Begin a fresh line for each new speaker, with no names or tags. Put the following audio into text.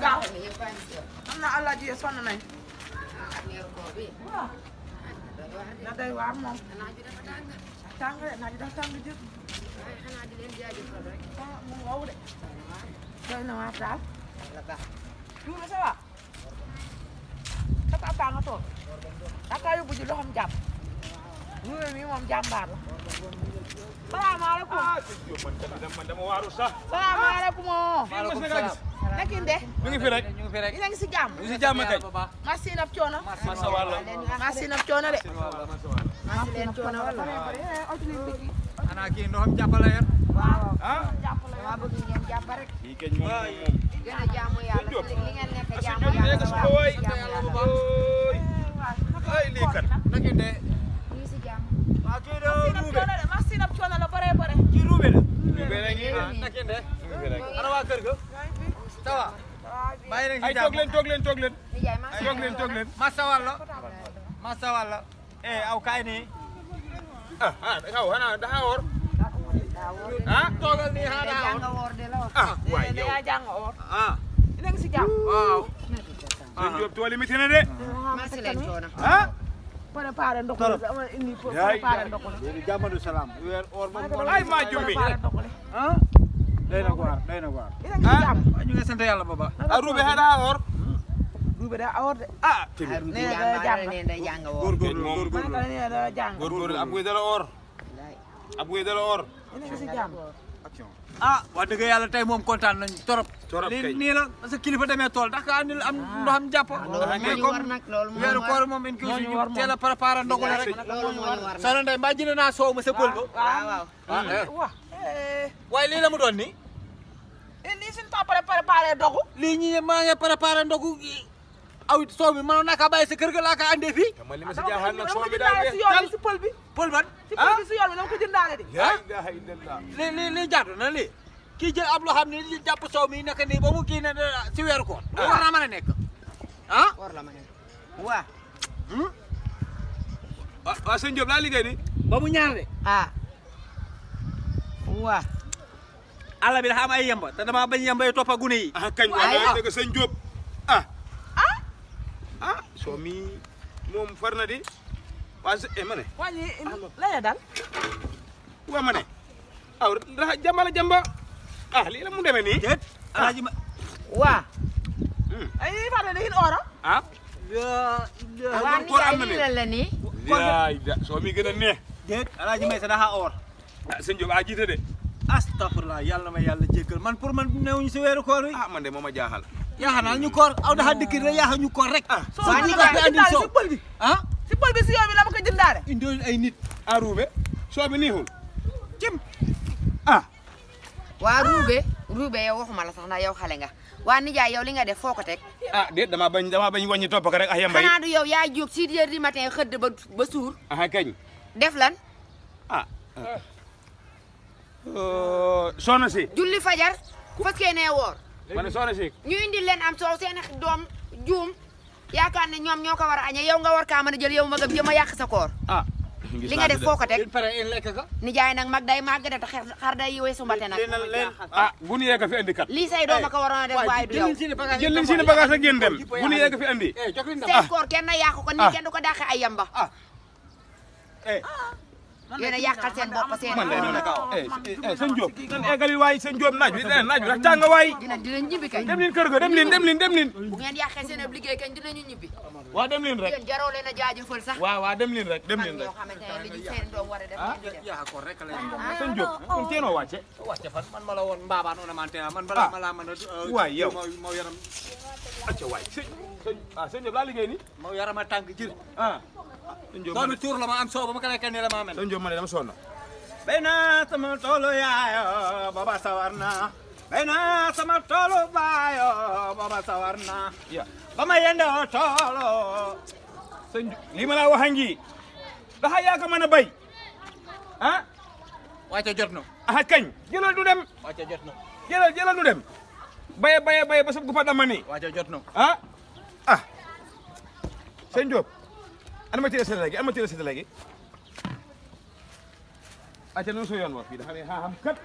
gaaw am na alaaji yi sonn nañ na day waar moom tàng naaj dafa tàng jër mu wow de doy na waar daal duuna ça va sa papa nga toog daka yóbbu ji loxom jàpp duuna mi moom jàmbaar la salaamaaleykum
man dama waaru sax
salaamaaleykum
maaleykum salaam
nakin de
ñu ngi fi rek
yéen a ngi si jàmm
ñu ngi si jàmm kay
merci nab coono
masa wàll
merci nab coono de
Masih leen coono wala
xanaa kii ndoxam jàppale yor
waaw
ah
dama bëgg ngeen jàpp rek
kii keñ moom
gën a jaamu yàlla li ngeen nekk jaamu
nekk
yàlla
sama waay ay lii kat naki de
ñu si jàmm
waa kii de ruube
merci nab coono la bare bare
kii ruube la ruube la ngi naki de ana waa kër ga tawa bàyyi nañ si jàmm ay toog leen
nijaay ma
toog leen masa wàll aw kaay nii daxa woor toogal nii xanaa
jàng woor de la wax
waay yow
yaa jàng oor yéen a ngi si jàmm
waaw sëñ Diop tool yi métti na de
Masih leen coono
préparé ndox mi dama indi préparé ndox mi
léegi jàmmadu salaam weer or moom
ay maa jumbi
day na waar
yéen a ngi si jàmm
ñu ngi sant yàlla baba
ruube xanaa woor
duube daa awoor de
nee na jàng nee na jàng woor
man ka nee da jàng
góorgóorlu ab guy dala or ab guy dala or
yéen a ngi si jàmm
wax dëgg yàlla tey moom kontaan nañ torop
kay
nii la parce que kilifa demee tool ndax ka andil am ndoxam jàpp
loolu moo ñu war nag loolu moo
weeru
ñu
koor
war
moom in ki ñu teel a préparé ndogu la rek
loolu moo ñu war nag
soxna Ndeye mbaa jënd naa soow ma sa pël ba
waaw
waaw
waaye lii la mu doon nii
lii suñu papa préparé dogu
lii ñi maa ngi préparé ndogu aw soow mi mënoon naa kaa bàyyi sa kër ga laa kaa andee fii
man li ma si jaaxal nag soo bi
daal
daal
si yoon bi si pël bi
pël ban
si pël bi si yoon bi dama ko jëndaale de
la ilaha illallah
lii jaadu na lii kii jël ab loo xam ne li jàpp soow mi nekk nii ba mu kii ne si weeru koor war naa mën a nekk ah
war la ma ne waa
waa sëñ Diop laa liggéey ni
ba mu ñaar de
waa
àll bi dafa am ay yemba te dama bañ yemba yi toppa gune yi
kañ waa dëgg sëñ Diop soo mi moom far na di waa ma ne
wàññi la ya dal
waa ma ne aw dafa jambala jamba lii la mu demee nii
déet alaaji ma
waa
ay fàtte da hin oora
waa nijaay lii la la nii
soo mi gën a neex
déet alaaji may sa daxa or
sëñ Diop a jiite de
astafurlah yàlla ma yàlla jéggal man pour man newuñu si weeru koor wi
man de moom a jaaxal
yaaxanaa ñu koor aw daxa dëkk rek yaaxa ñu koor rek
waa nijaay
andil soow
si pël bi si pël bi si yoon bi dama ko jëndaale
indil ay nit
ruube soo bi niixul
cim
waa ruube yow waxuma la sax ndax yow xale nga waa nijaay yow li nga def foo ko teg
déet dama bañ wàññi topp ko rek yamba yi
xanaa du yow yaa jóg 6 heures du matin xëdd ba suur
kañ
def lan
soxna si
julli fajar fas yéenee woor
ma ne soxna si
ñu indil leen am soow seen doom juum yaakaar ne ñoom ñoo ko war a añee yow nga war kaa mën a jël yow magam jëm a yàq sa koor li nga def foo ko teg
pare in lekk ka
nijaay nag mag day màgg de te xar day weesu mbate nag
bu nu yegg fi andi kat
lii say doom a ko waroon a def waaye du yow
jël leen seen bagage ak ngeen dem bu nu yegg fi andi
seen koor kenn yàqu ko nii kenn du ko dàqe ay yamba yéen a yàqal seen bopp seen
sëñ Diop nan eggali waay sëñ Diop naaj bi ndax tàng waay
dinañ ñibbi kay
dem leen kër ga dem leen
bu ngeen yàqee seen ab liggéey kañ dinañu ñibbi
waa dem leen rek
yéen jaroo leen a jaajëfal sax
waa dem leen rek
yoo xamante ne li ñu seen doom war a def
yaa koor rek la
sëñ Diop kon teenoo wàcce
fan man ma la woon mbaabaan on amante man balaa ma laa mën a
waay yow
moo yaram
acca waay sëñ Diop laa liggéey ni
moo yaram a tànk jër
sëñ Diop
doomi tuur la ma am soow ba ma ko lekkee nii la ma mel
sëñ Diop ma ne dama sonn
bay na sama toolu yaayo baba sawar na bay na sama toolu baayo baba sawar na ba ma yendoo toolo
sëñ lii ma laa wax a ngi daxa yaa ko mën a bay
wàcce jot na
kañ jëlal du dem
wàcce jot na
jëlal du dem baye ba sab gu fa dama ni
wàcce jot na
sëñ Diop ana ma teel a seet léegi acca noonu soo yoon wax fii dafa ne xam kat